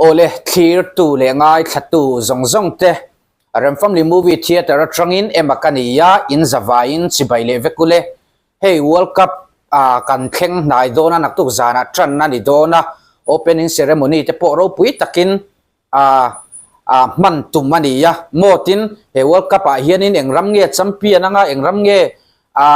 Awle, thlirtu leh ngaithlatu zawng zawng te Rem Family Movie Theatre atangin ema ka ni a, in zavaiin chibai leh vek ule. Hei World Cup ah kan thleng hnai dawn a, naktuk zanah tan a ni dawn a, opening ceremony te pawh ropui takin a a hman tum a ni a, maw tin he World Cup ah hianin eng ram nge champion anga eng ram nge a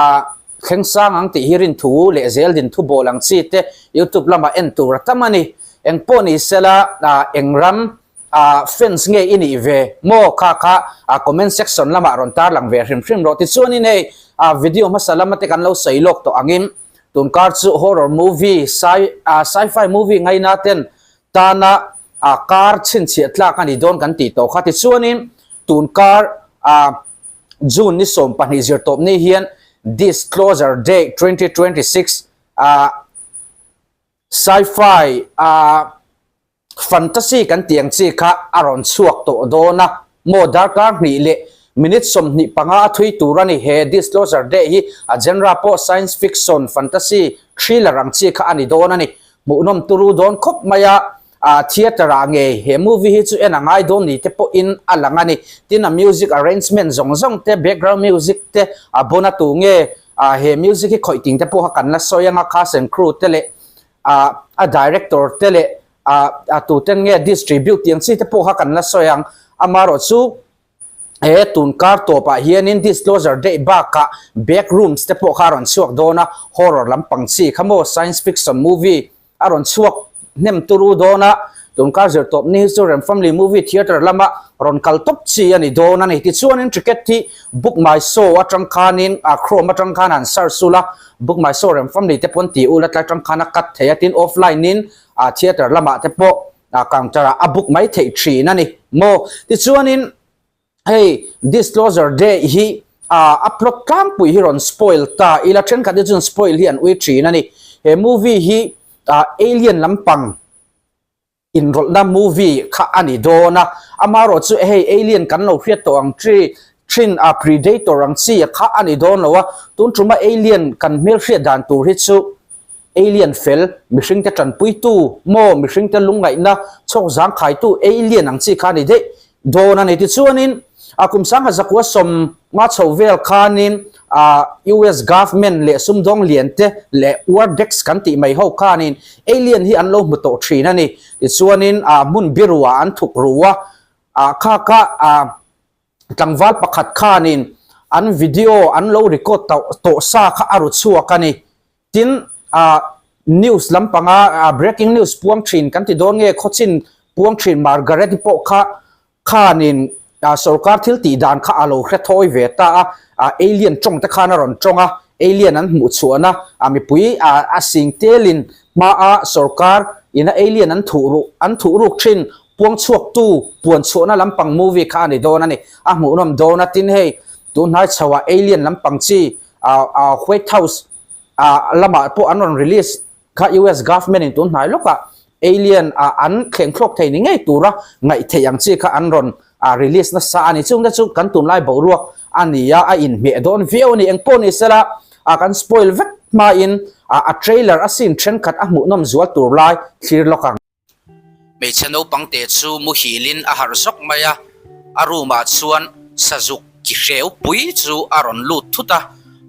thleng sang ang tih hi rinthu leh zel din thu bawl ang chi te YouTube lamah en tur a tam a ni. Eng pawh ni sela eng ram a fans nge i nih ve maw kha kha a comment section lamah rawn tarlang ve hrim hrim rawh. Tichuanin hei a video hmasa lama te kan lo sawi lawk tawh angin tunkar chu horror movie sci sci-fi movie ngaina ten tana a kar chhinchhiah tlak a ni dawn kan tih tawh kha. Tichuanin tun kar a June ni 20 zirtawp ni hian Disclosure Day 2026 a sci-fi a fantasy kan tih ang chi kha a rawn chhuak tawh dawn a. Maw darkar hnih leh minute 25 a thui tur a ni. He Disclosure Day hi a genre pawh science fiction, fantasy, thriller ang chi kha a ni dawn a ni. Hmuhnawm turu dawn khawp mai a, ah theatre ah ngei he movie hi chu en a ngai dawn ni te pawhin a lang a ni. Tin a music arrangement zawng zawng te, background music te a bon a tu nge ah he music hi khawih ting te pawh kha kan la sawi ang a, cast and crew te leh ah a director te leh ah a tu ten nge distribute tih ang chi te pawh kha kan la sawi ang. Amaherawhchu he tun kar tawpah hianin Disclosure Day bakah Back Rooms te pawh kha a rawn chhuak dawn a, horror lampang chi kha maw science fiction movie a rawn chhuak hnem turu dawn a, tun kar zir tawp ni hi chu Rem Family Movie Theatre lama rawn kal tawp chi a ni dawn a ni. Tichuanin ticket hi Book My Show atang khanin ah Chrome atang khan han search ula, Book My Show Rem Family te pawn ti ula tlai atang khan a cut thei a, tin offline in ah theatre lamah te pawh a counter ah a book mai theih thin a ni maw. Tichuanin hei Disclosure Day hi a plot tlangpui hi rawn spoil ta ila thenkhat te chuan spoil hi an ui thin a ni. He movie hi alien lampang inrawlhna movie kha a ni dawn a, amaherawh chu hei alien kan lo hriat tawh ang chi thin a predator ang chi kha a ni dawn lo a, tun tuma alien kan hmelhriat dan tur hi chu Alien fel, mihringte tanpuitu, maw mihringte lungngaihna chhawk zangkhaitu alien ang chi kha a ni daih dawn a ni. Tichuanin, a kum sangha zakua sawm nga chho vel khanin a US government leh sumdawng lian te leh Wardex kan tih mai ho khanin alien hi an lo hmu tawh thin a ni. Tichuanin, a hmun biruah an thuk ru a, a kha kha a tlangval pakhat khanin an video an lo record tawh sa kha a ru chhuak a ni. Tin, ah news lampanga breaking news puang thin kan ti dawn nge khawchin puang thin Margaret-i pawh kha khanin sorkar thil tih dan kha a lo hre thawi ve ta a, alien tawng te khan a rawn tawng a, alien an hmuh chhuahna mipui a sing telin hmaa sorkar ina alien an thuh ruh an thuh ruk thin puang chhuaktu puan chhuahna lampang movie kha a ni dawn a ni, a hmuhnawm dawn a. Tin, hei tunhnai chhoah alien lampang chi White House lamah pawh an rawn release kha US government in tun hnai lawkah alien an thleng thlawk thei ni ngei tura ngaih theih ang chi kha an rawn release nasa a ni. Chungte chu kan tunlai boruak a ni a, a inhmeh dawn viau a ni. Engpawh ni sela kan spoil vek hmain a trailer a scene thenkhat a hmuhnawm zual tur lai thlir lawk ang. Hmeichhe naupang te chu muhilin a harh zawk mai a, a room ah chuan sazuk ki hreu pui chu a rawn lut thut a,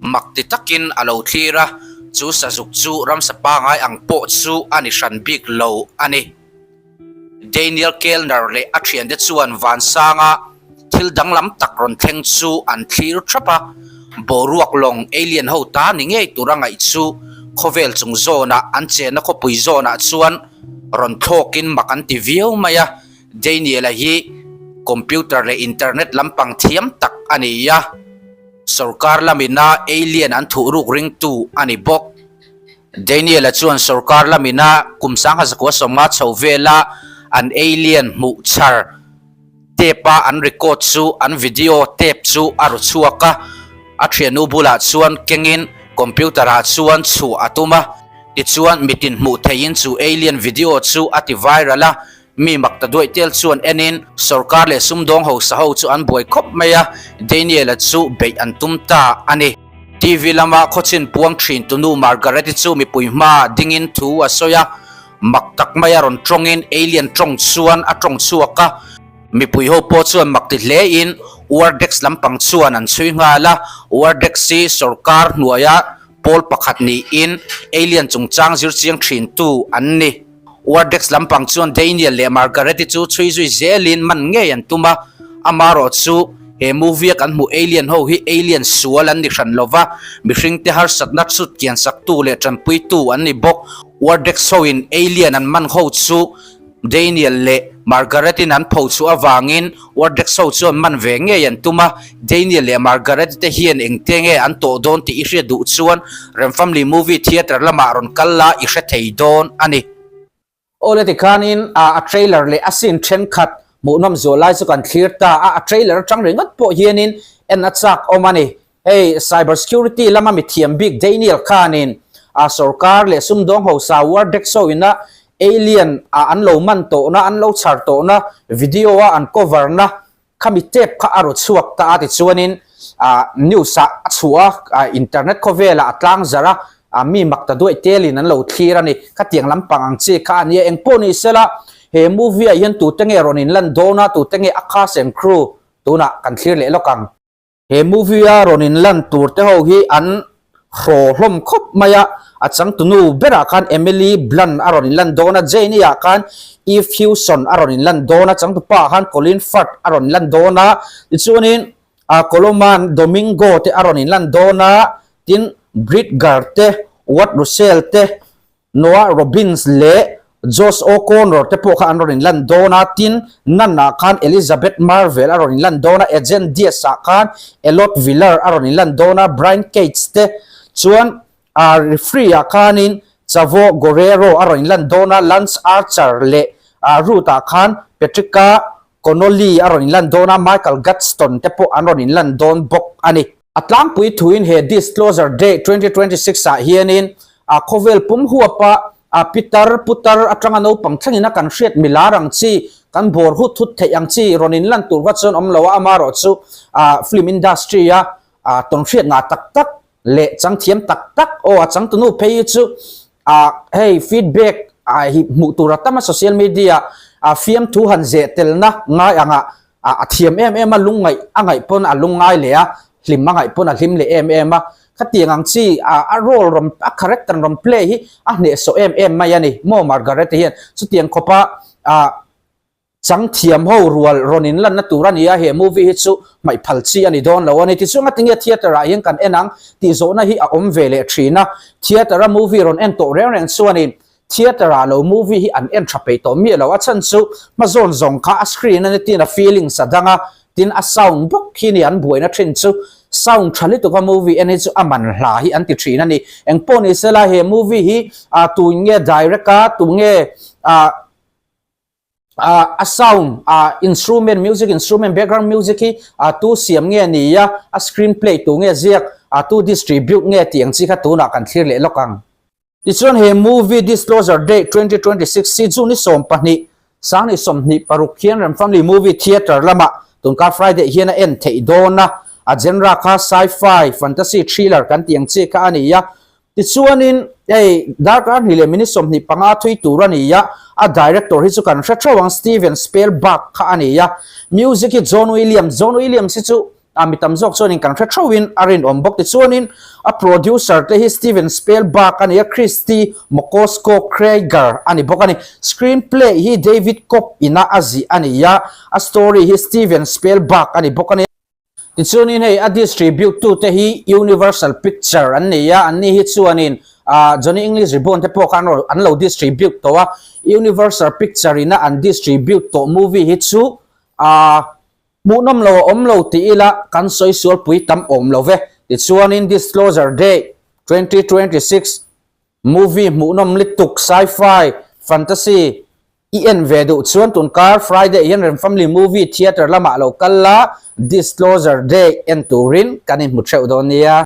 mak ti takin a lo thlir a, chu sazuk chu ramsa pangai ang pawh chu a ni hran bik lo a ni. Daniel Kellner leh a thiante chuan vansanga thil danglam tak rawn thleng chu an thlir thap a, boruak lawng alien ho ta ni ngei tura ngaih chu khawvel chung zawnah an chenna khawpui zawnah chuan rawn thlawkin mak an ti viau mai a, Daniel-a hi computer leh internet lampang thiam tak a ni a, sorkar lamina alien an thuh ruk ringtu a ni bawk. Daniel-a chuan sorkar lamina kum 1950 chho vela an alien hmuh chhar tape a an record chu an video tape chu a ru chhuak a, a thiannu bulah chuan kengin computer ah chuan chhuah a tum a, tichuan mitin hmuh theihin chu alien video chu a ti viral a, mi mak ta duaih tel chuan enin sorkar leh sumdawng hausa ho chu an buai khawp mai a, Daniel-a chu beih an tum ta a ni. TV lama khawchin puang thin tunu Margaret-i chu mipui hma dingin thu a sawi a. Mak tak maia rawn tawngin alien tawng chuan a tawng chhuak a. Mipui ho pawh chuan mak ti hlein Wardex lampang chuan an chhui nghal a. Wardex hi sorkar hnuaia pawl pakhat niin alien chungchang zir chiang thintu an ni. Wardex lampang chuan Daniel leh Margaret-i chu chhui zui zelin man ngei an tum a, amarawh chu he movie a kan hmuh alien ho hi alien sual an ni hran lova, mihringte harsatna chhut kian saktu leh tanpuitu an ni bawk. Wardex hoin alien an man ho chu Daniel leh Margaret-in an pho chhuah avangin Wardex ho chuan man ve ngei an tum a, Daniel leh Margaret te hian engte nge an tawh dawn tih i hriat duh chuan Remfamily Movie Theatre lamah rawn kal la i hre thei dawn a ni. Awle tikhanin a trailer leh a scene thenkhat hmuhnawm zual lai chu kan thlir ta a, a trailer atang ringawt pawh hianin en a chak awm a ni. Hei cyber security lama mithiam bik Daniel khanin a sorkar leh sumdawng hausa Wardex ho ina alien a an lo man tawhna, an lo chhar tawhna video a an cover na khami tape kha a raw chhuak ta a tichuanin news ah a chhuah a, internet khawvelah a tlang zarh a, a mi mak ta duaih telin an lo thlir a ni. Khatiang lampang ang chi kha a nia. Engpawh ni sela he movie ah hian tute nge rawn inlan dawn a, tute nge a cast and crew tunah kan thlir leh lawk ang. He movie a rawn inlan tur te ho hi an hraw hlawm khawp mai a, a changtunu berah khan Emily Blunt a rawn inlan dawn a, Jane-i ah khan Eve Hewson a rawn inlan dawn a, changtupa ah khan Colin Firth a rawn inlan dawn a, tichuanin Coloman Domingo te a rawn inlan dawn a, tin Bridger te, Wyatt Russell te, Noah Robbins leh Josh O'Connor te pawh kha an rawn inlan dawn a, tin, Nun-ah khan Elizabeth Marvel a rawn inlan dawn a, Agent Diaz-ah khan Elot Villar a rawn inlan dawn a, Brian Cage te chuan referee-ah khanin Chavo Guerrero a rawn inlan dawn a, Lance Archer leh Ruth-ah khan Patrick-a Connolly a rawn inlan dawn a, Michael Gadston te pawh an rawn inlan dawn bawk a ni. A tlangpui thuin he Disclosure Day 2026 ah hianin a khawvel pum huapa a pitar putar atanga naupang thlengin a kan hriat milar ang chi, kan bawr hut hut theih ang chi rawn inlan tur kha chuan awm lo a, amaherawh chu a film industry a tawnhriat ngah tak tak leh changthiam tak tak aw a changtunu phei hi chu a hei feedback a hi hmuh tur a tam a social media a fiamthu han zeh telna ngai angah a thiam em em a lungngaih a ngaih pawn a lungngai leh a hlim a ngaih pawn a hlim leh em em a khatiang ang chi a a role rawn a character rawn play hi a hnehsawh em em mai a ni maw Margaret-i hian chutiang khawpa a chang thiam ho rual rawn inlanna tur a ni a he movie hi chu hmaih phal chi a ni dawn lo a ni tichuan a tinge theatre ah hian kan en ang tih zawhna hi a awm ve leh thin a theatre a movie rawn en tawh reng reng chuanin Theatre ah lo movie hi an en tha peih tawh miah lo, a chhan chu hmazawn zawng kha a screen a ni tin a feelings a dang a, tin a sound bawk hi ni an buaina thin chu sound tha lutuk a movie en hi chu a man hla hi an ti thin a ni. Engpawh ni sela he movie hi ah tuin nge direct a tunge ah a sound ah instrument music instrument background music hi ah tu siam nge ni a a screen play tu nge ziak ah tu distribute nge tih ang chi kha tunah kan thlir leh lawk ang. Tichuan he movie Disclosure Day 2026 hi June ni 12, 2026 hian Remfamily Movie Theatre lamah tunkar Friday hian a en theih dawn a, a genre kha sci-fi, fantasy, thriller kan tih ang chi kha a ni a. Tichuanin hei darkar hnih leh minute 25 thui tur a ni a, a director hi chu kan hre theuh ang Steven Spielberg kha a ni a. Music hi John Williams, John Williams hi chu A mi tam zawk chuanin kan hre theuhin a rinawm bawk. Tichuanin a producer te hi Steven Spielberg a ni a, Christy Mokosko Krieger a ni bawk a ni. Screenplay hi David Kopp ina a zih a ni a, a story hi Steven Spielberg a ni bawk a ni. Tichuanin hei a distribute tu te hi Universal Picture an ni a, anni hi chuanin Johnny English Reborn te pawh kha an lo distribute tawh a, Universal Picture ina an distribute tawh movie hi chu Hmuhnawm lo a awm lo ti ila kan sawi sualpui tam awm lo ve. Tichuanin Disclosure Day 2026 movie hmuhnawm lituk sci-fi, fantasy i en ve duh chuan tunkar Friday hian Remfamily Movie Theatre lamah lo kal la, Disclosure Day en turin kan inhmu theuh dawn nia.